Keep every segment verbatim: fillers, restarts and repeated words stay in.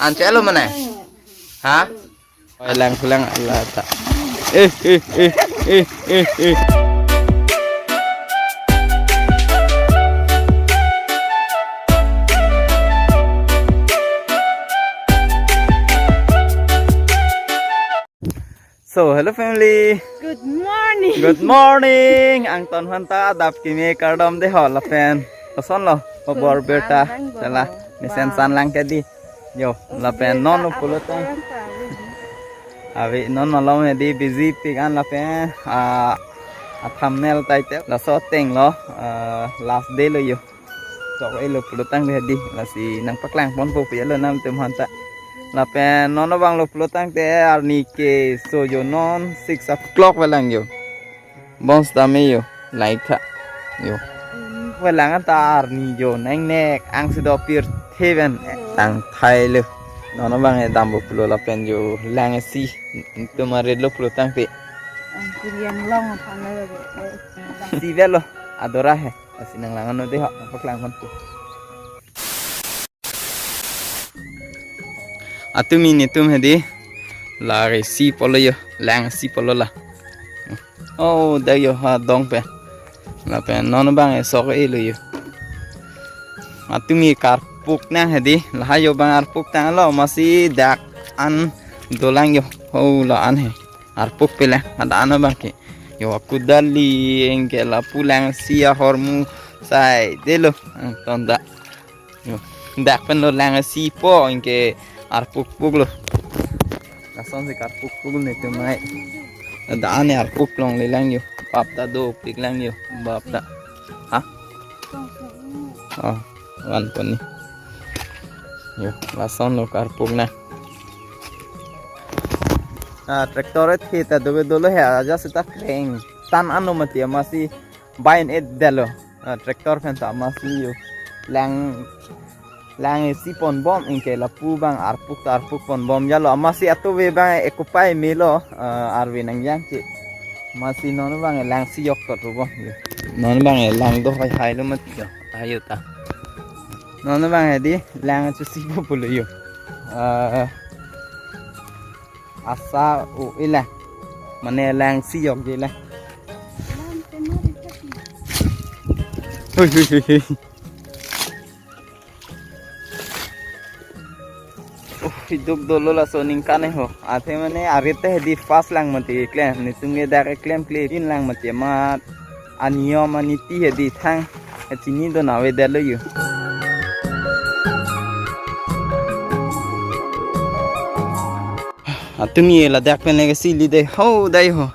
An chelo mane? Ha? Oi, lang pulang ala ta. Eh, eh, eh, eh, eh, eh. So, hello family. Good morning. Good morning. Angton aphan ta adap kimi kardom dei ho lapen. Koson lo, khobor birta. Chala, mesen san lang ke dei. Yo, lapen non pulo tang. Ave non malom hedi busy pik an lapen, ah, a thumbnail title. Laso ateng lo, ah, last day lo yo. Sok-e lo pulo tangte hedi, lasi nangpaklang ponpo pu lo nangtum aphan ta. Lapen non abang lo pulo tangte arni keso yo, non six o'clock avelang yo. Bonsitame yo, light tha. Yo. Avelang ta arni yo, nangnek angsi do pirthe pen tangthai lo. Non abang e dampo pulo lapen yo lang isi. Itum arit lo pulo tangte. Ang kurian long aphan lo. Si avelo, adora he. Lasi nanglang non dei ho, nangpaklang ponpo. Atumi netum hedi, la isi pulo yo, lang isi pulo la. Oh, dei yo ha dong pen. Lapen non abang e sok-e lo yo. Atumi karpuk nang hedi, lahai yo abang arpuk tanglo, amatsi dak an dolang yo. Oh, la-an he. Arpuk pelang, hadak an abang ke. Yo, aku dali, anke lapu lang isi ahormu saidelo, angton ta. Yo, dak pen lo lang isipo, anke arpukpuk lo. Lasonsi karpukpuk netum mai. Hadak an arpuk longlelang yo. Bap ta dopiklang yo. Bap ta. Ha? Oh, van pon ni. Yo, lason lo karpuk nang. Ah, tractor et hita dove dolo he, aja seta kreng. Tan ano mati amatsi bain et dalo. Ah, tractor pen ta amatsi yo. Lang, lang isi ponbom, anke lapu abang arpuk ta arpuk ponbom jalo. Amatsi atuve abang e kopai melo, ah, arve nangjang ke. Amatsi non abang e lang isi yok tot pu bom yo. Non abang e lang do hai hai lo mati yo. Ayo ta. Non abang hedi lang chusi po pulo yo. Ah, asa o ila. Mane lang isi yok je la. Hui, hui, hui, hui. Oh, iduk dolo laso ningkan e ho. Athe mane arit te hedi fast lang mati klem. Netum ke dak klem klem in lang mati amat. Aniyom aniti hedi thang. Chini do na avedetlo yo. Atumi ladak pen lake sili dei ho dei ho.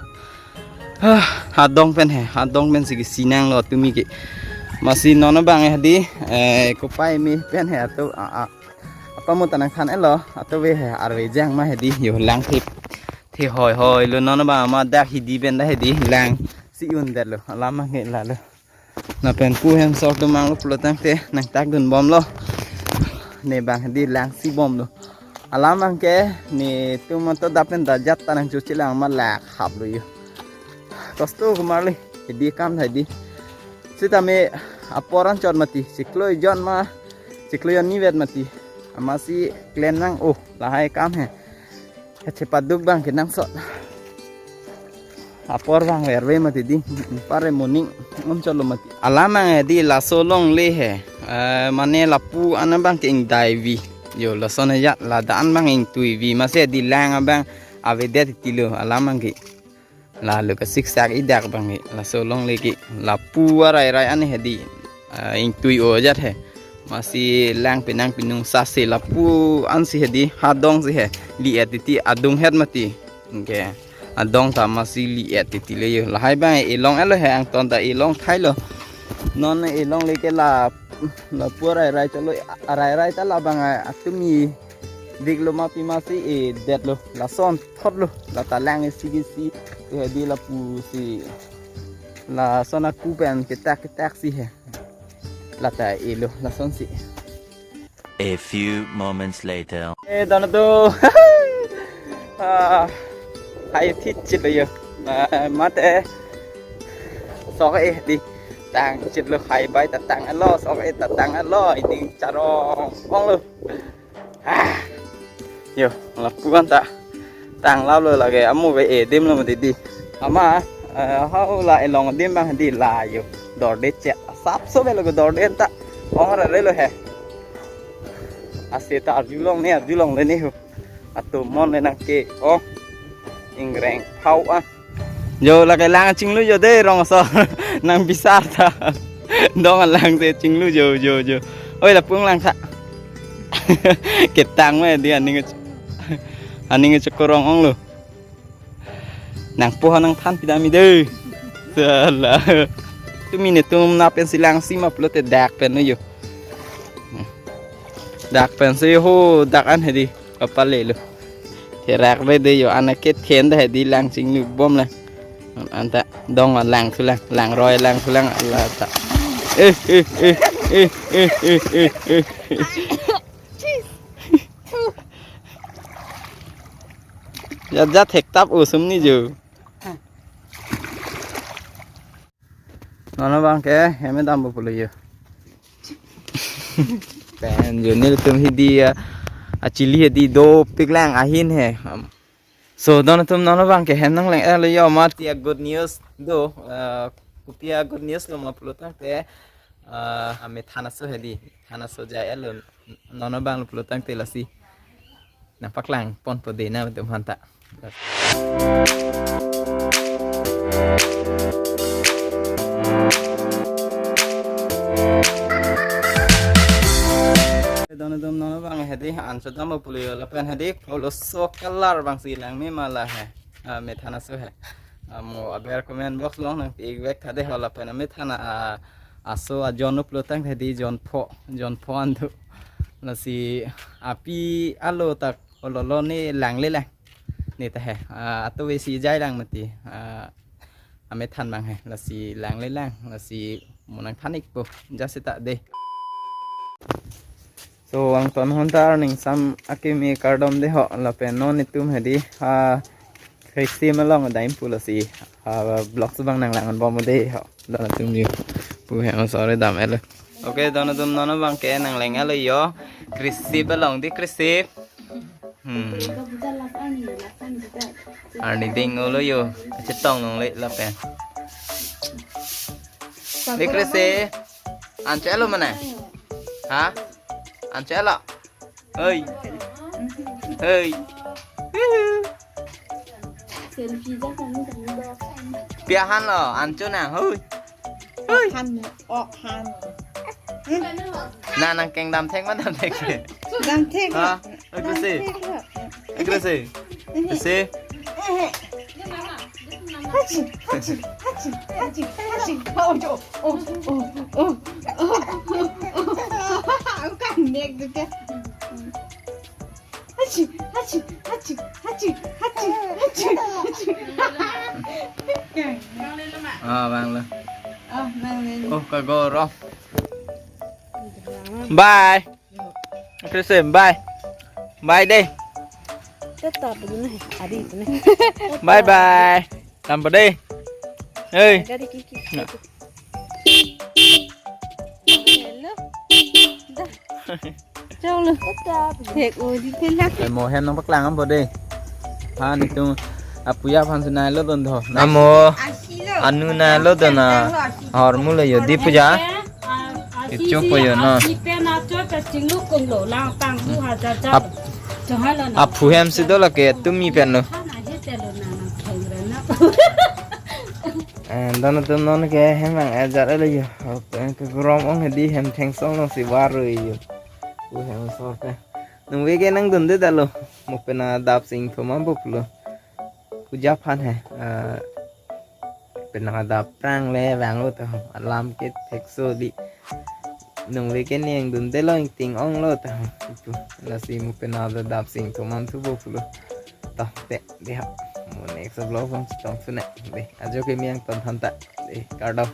Ah, ha dong pen he, ha dong pensi kisi nanglo atumi ke. Amatsi non abang e hedi, eh, kopai me pen he ato, a, a. Apa mo tanang khan elo, atuve he, arve jang ma hedi, yo lang thip. Thi hoi hoi lo non abang amat dak hidi pen ta hedi, lang isi un detlo, alam abang ke lalo. Lapen pu hem sok do mang lo pulo tangte nangtak dun bomlo. Ne abang hedi lang isi bomlo. Alam abang ke netum ato adap pen ta jat ta nangchochi lang ma lak hap lo yo. Kosto kumar le, hedi kam tha hedi. Sitame apor anchot mati, chiklo jon ma, chiklo jon nivet mati. Amatsi klem nang, oh, lahai kam he. Kachepaduk abang kenangsot. Apor abang verve mati dei. Pare moning om cholo mati. Alam abang hedi laso longle he. Eh, mane lapu an abang ke ingdaivi. Yo, lason ya, ladak an abang ingtuivi. Amatsi hedi lang abang avedet tilo alam abang ke. Lalo ke siksak idak abang ke. Laso longle ke. Lapu arai rai an hedi. Ah, ingtui o jat he. Amatsi lang penang penung sase lapu ansi hedi, ha dong si he. Li-et titi adung het mati. Anke. Adong ta amatsi li-et titi le yo. Lahai abang e long elo he, angton ta e long thai lo. Non e longle ke la, lapu arai rai cholo, arai rai ta labang atumi dik lo ma pi amatsi e detlo. Lason thot lo. Lata lang isi kisi. Hedi lapusi. Lason aku pen ketak ketak si he. Lata elo, lasonsi. A few moments later. Eh, dono to. Ah, hai thit chit lo yo. Ah, mate. Sok-e dei. Tang chit lo, hai bai ta tang alo, sok e ta tang alo, ining charong ong lo. Ah. Yo, lapu-an ta tang lap lo lake, amu ve edim lo mati di. Ama, eh, hau la elong adim abang di la yo. Dorde chet. Asapso avelo ko dorde ta. Ong ra re lo he. Ase ta arjulong ne, arjulongle ne ho. Atum mon le nangke. Oh. Ingreng phau an. Jo, lake lang chinglu jo de rong so. Nang bisar ta. Dong alang se chinglu jo, jo, jo. Oi, lapu-an lang tha. Ketang me di aning ke ch-, aning ke chekorong ong lo. Nangpo ha nangthan pidam me de. Sala. Tumi netum na pen si lang si ma pulote dak pen lo jo. Dak pen si ho dak an hedi. Kapale lo. Therak re de jo, ana kethen de hedi lang chinglu bom le. Anta dong lang thulang, lang roi lang thulang ala ta. Eh, eh, eh, eh, eh, eh, eh, eh. Ya, ya, thektap usum ni jo. Non abang ke hem dampo pulo jo. Pen jo nelitum hedi, ah, achili hedi dopik lang ahin he. Um, so, don atum non abang ke hem nangleng-et lo jo, mati a good news do, ah, kopi a good news lo ma pulo tangte, ah, amethan aso hedi, than aso jai-et lo non abang lo pulo tangte lasi. Nangpaklang ponpo de nangtum aphanta. Don atum non abang hedi an so dampo pulo jo lapen hedi koloso color abang si lang me ma la he. Ah, methan aso he. Ah, mo aber comment box along nangpi-ik vek tha de ho lapen amethan a, aso ajon lo pulo tangte hedi jon pho, jon pho an do. Lasi api alo ta kololo ne langle lang. Ne ta he. Ah, ato ve si jai lang mati. Ah, amethan abang he. Lasi langle lang. Lasi mo nangthan-ikpo. Ja seta de. So, vangton hon ta arning sam akimi kardom de ho. Lapen non netum hedi, ah, Christmas along dam pulo si, ah, vlogs abang nanglang-et bom de ho. Don atum jo. Pu hem sorry dam-et lo. Okay, don atum non abang ke nangleng-et lo jo. Christmas along di Christmas. Hmm. Arni ding lo jo. Chetong nong le lapen. Di Christmas. An cho-et lo mane? Ha? An cho-et lo? Hei. Hei. Pi ahan lo, an cho nang. Hei. Hei. Ohan. Ohan. Na nangkeng damthek ma damthek? Damthek. Ha? Agresi. Agresi. Agresi. Hachi, hachi, hachi, hachi, hachi. Oh, jo. Oh, oh, oh, oh, oh, oh. Bukan nek juga. Hachi, hachi, hachi, hachi, hachi, hachi, hachi. Ah, bang lo. Oh, bang lo. Oh, kagorok. Bye. Christmas, bye. Bye de. Tetap begini, adi itu nih. Bye bye. Dampo de. Hei. Gari kiki. Nah. Hello. Dah. Chau lo. Tetap. Thek o di pelak. Eh, mo hem nangpaklang dampo de. Ha, netum apuya aphan si nai lo don tho. Amo. Anu nai lo don na. Hormu lo jo di puja. Kecho po jo na. Aphu hem si do lake tumi pen lo. Eh, don atum non ke hem nang-et jat lo jo. Kagorok ong hedi hem thengsong along si var lo jo. Pu hem sor pen. Nungve ke nangdunde detlo. Mo pen adap si ingthom dampo pulo. Puja aphan he. Ah, pen adap prang le vanglo to. Alam ke thekso di. Nungve ke nangdunde lo, ingting ong lo to. Ipu. Lasi mo pen adap si ingthom damthupo pulo. To, te, de ha. Mo next vlog along chetong sunai. De, ajo ke miang ton than ta. De, kardom.